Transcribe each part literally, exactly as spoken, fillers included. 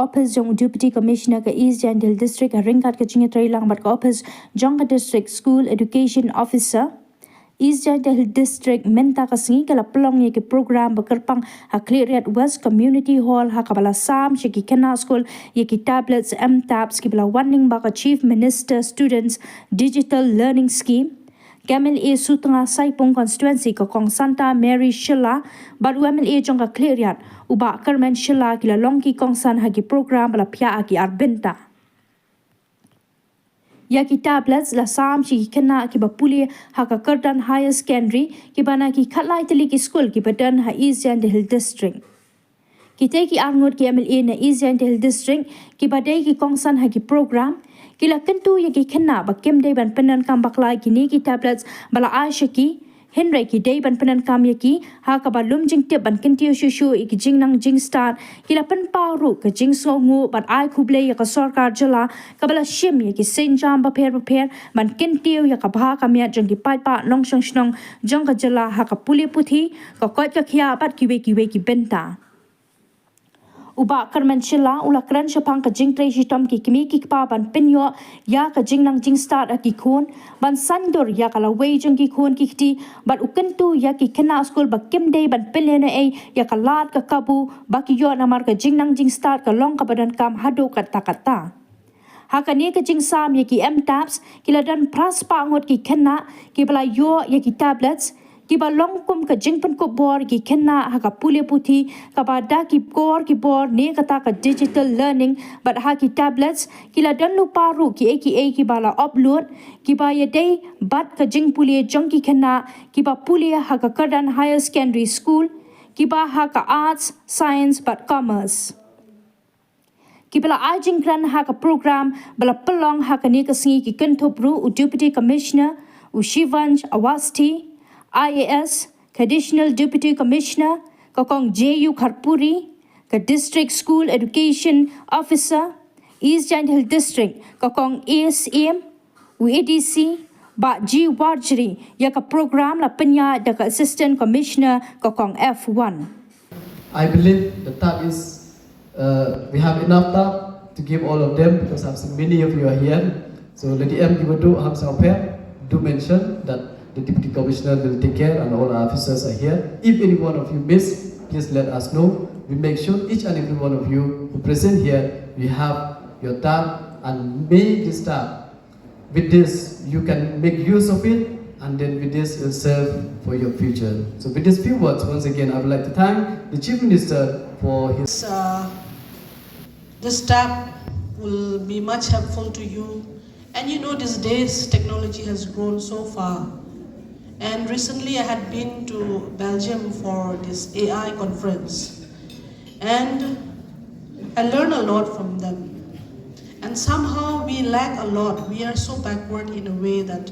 Office jong u Deputy Commissioner ka East Jaintia Hills District ha ryngkat ka jingïatreilang bad ka office jong ka District School Education Officer East Jaintia Hills District mynta ka sngi ka la pynlong ïa ki program ba kyrpang ha Khliehriat West Community Hall ha kaba la sam sha ki khynnah skul ïa ki tablets M-Tabs kiba la wan lyngba ka Chief Minister Students Digital Learning Scheme. Ka M L A Sutnga Saipung Constituency ka Kong Santa Mary Shylla bad u M L A jong ka Khliehriat u Bah Kyrmen Shylla ki la long ki kongsan ha ki program ba la phiah ha ki ar bynta. Ïa ki tablets la sam sha ki khynnah kiba pule ha ka Kyrdan Higher Secondary kiba na ki khatlai tylli ki skul kiba don ha East Jaintia Hills District. Kitei ki arngut ki M L A na East Jaintia Hills District kiba dei ki kongsan ha ki program ki la kyntu ïa ki khynnah ba kim dei ban pyndonkam bakla ïa kine ki tablets ba la ai sha ki, hynrei ki dei ban pyndonkam ïa ki ha kaba lum jingtip ban kyntiew shuh shuh ïa ki jingnang jingstad. Ki la pynpaw ruh ka jingsngewnguh bad ai khublei ïa ka sorkar jylla kaba la shim ïa ki sienjam bapher bapher ban kyntiew ïa ka bha ka miat jong ki paidbah nongshong shnong jong ka jylla ha ka pule puthi, ka koit ka khiah bad kiwei kiwei ki bynta. U Bah Kyrmen Shylla u la kren shaphang ka jingtrei shitom ki kmie ki kpa ban pynïoh ïa ka jingnang jingstad ha ki khun, ban saiñdur ïa ka lawei jong ki khun ki kti bad u kyntu ïa ki khynnah skul ba kim dei ban pynlehnohei ïa ka lad ka kabu ba ki ïoh namar ka jingnang jingstad ka long kaba donkam haduh katta katta. Ha kane ka jingsam ïa ki M-Tabs ki la don phra spah ngut ki khynnah kiba la ïoh ïa ki tablets kiba long kum ka jingpynkup bor ïa ki khynnah ha ka pule puthi kaba da ki bor ki bor ne kata ka digital learning bad ha ki tablets ki la don lypa ruh kiei kiei kiba la upload kiba ïadei bad ka jingpule jong ki khynnah kiba pule ha ka Kyrdan Higher Secondary School kiba ha ka Arts, Science bad Commerce. Kiba la ai jingkren ha ka program ba la pynlong ha kane ka sngi ki kynthup ruh u Deputy Commissioner u Shivansh Awasthi, I A S, ka Additional Deputy Commissioner ka Kong J U Kharpuri, ka District School Education Officer, East Jaintia Hills District ka Kong A S M, u A D C, Bah G Warjri, ïa ka program la pynïaid da ka Assistant Commissioner ka Kong F one. I believe the tab is uh, we have enough tab to give all of them because I've seen many of you are here. So Lady M Giwadu Hamsauper do mention that the Deputy Commissioner will take care and all our officers are here. If any one of you miss, please let us know. We make sure each and every one of you who present here, we have your tab and may this tab with this, you can make use of it, and then with this, it'll serve for your future. So, with these few words, once again, I would like to thank the Chief Minister for his. Uh, this tab will be much helpful to you. And you know, these days, technology has grown so far. And recently, I had been to Belgium for this A I conference. And I learned a lot from them. And somehow we lack a lot. We are so backward in a way that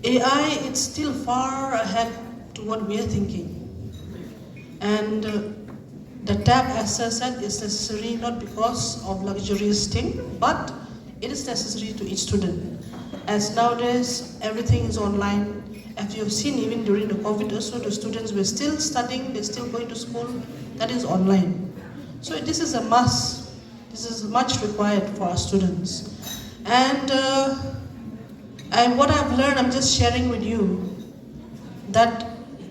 A I is still far ahead to what we are thinking. And uh, the tab, as I said, is necessary not because of luxurious thing, but it is necessary to each student. As nowadays everything is online, as you have seen, even during the COVID also, the students were still studying, they're still going to school, that is online. So this is a must. This is much required for our students. And uh, I, what I've learned, I'm just sharing with you that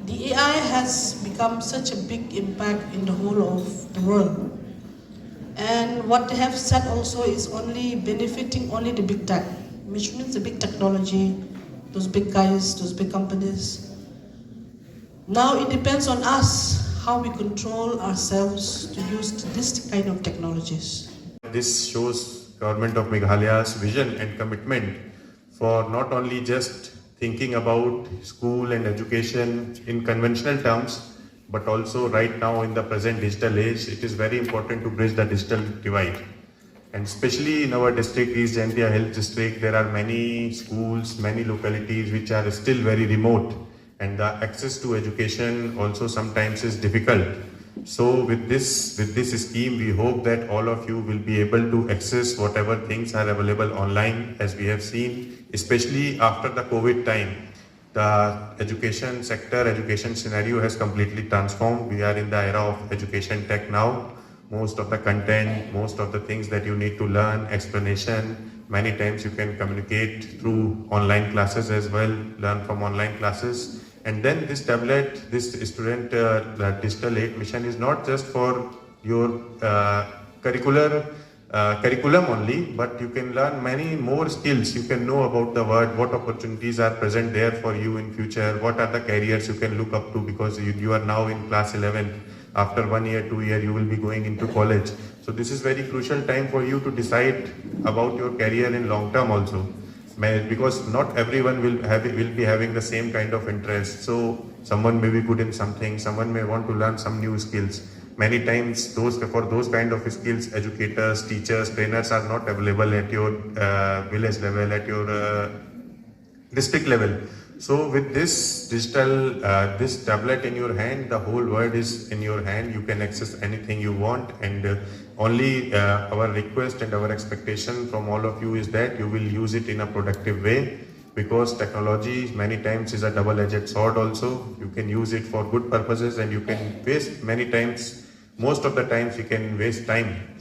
the A I has become such a big impact in the whole of the world. And what they have said also is only benefiting only the big tech, which means the big technology, those big guys, those big companies. Now it depends on us how we control ourselves to use this kind of technologies. This shows Government of Meghalaya's vision and commitment for not only just thinking about school and education in conventional terms, but also right now in the present digital age, it is very important to bridge the digital divide. And especially in our district, East Jaintia Hills District, there are many schools, many localities which are still very remote, and the access to education also sometimes is difficult. So with this, with this scheme, we hope that all of you will be able to access whatever things are available online, as we have seen, especially after the COVID time. The education sector, education scenario has completely transformed. We are in the era of education tech now. most of the content, most of the things that you need to learn, explanation. Many times you can communicate through online classes as well, learn from online classes. And then this tablet, this student uh, digital aid mission is not just for your uh, curricular uh, curriculum only, but you can learn many more skills. You can know about the world, what opportunities are present there for you in future, what are the careers you can look up to, because you, you are now in class eleven. After one year, two year, you will be going into college. So this is very crucial time for you to decide about your career in long term also. Because not everyone will have will be having the same kind of interest. So someone may be good in something, someone may want to learn some new skills. Many times those for those kind of skills, educators, teachers, trainers are not available at your uh, village level, at your uh, district level. So with this digital uh, this tablet in your hand, the whole world is in your hand. You can access anything you want, and uh, only uh, our request and our expectation from all of you is that you will use it in a productive way, because technology many times is a double-edged sword also. You can use it for good purposes and you can waste many times, most of the times you can waste time